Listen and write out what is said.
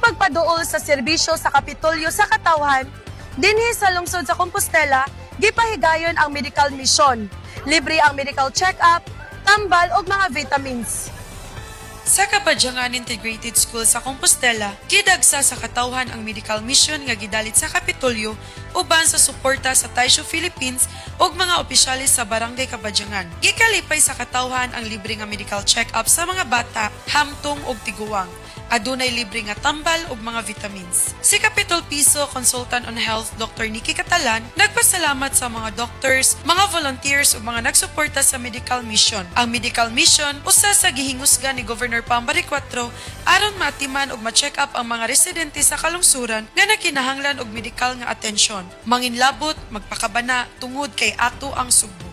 pagpaduol sa serbisyo sa Kapitolyo sa katawhan, dinhi sa lungsod sa Compostela, gipahigayon ang medical mission. Libre ang medical check-up, tambal ug mga vitamins. Sa Kapadyangan Integrated School sa Compostela, gidagsa sa katawhan ang medical mission nga gidalit sa Kapitolyo uban sa suporta sa Taisho Philippines ug mga opisyalis sa Barangay Kapadyangan. Gikalipay sa katawhan ang libre nga medical check-up sa mga bata, hamtong ug tiguang. Adunay libre nga tambal ug mga vitamins. Si Capitol Piso Consultant on Health Dr. Nikki Catalan nagpasalamat sa mga doctors, mga volunteers ug mga nagsuporta sa medical mission. Ang medical mission usa sa gihingusgan ni Governor Pam Baricuatro aron maatiman ug ma-check up ang mga residente sa kalungsuran nga nakinahanglan og medikal nga atensyon. Manginlabot, magpakabana tungod kay ato ang Sugbo.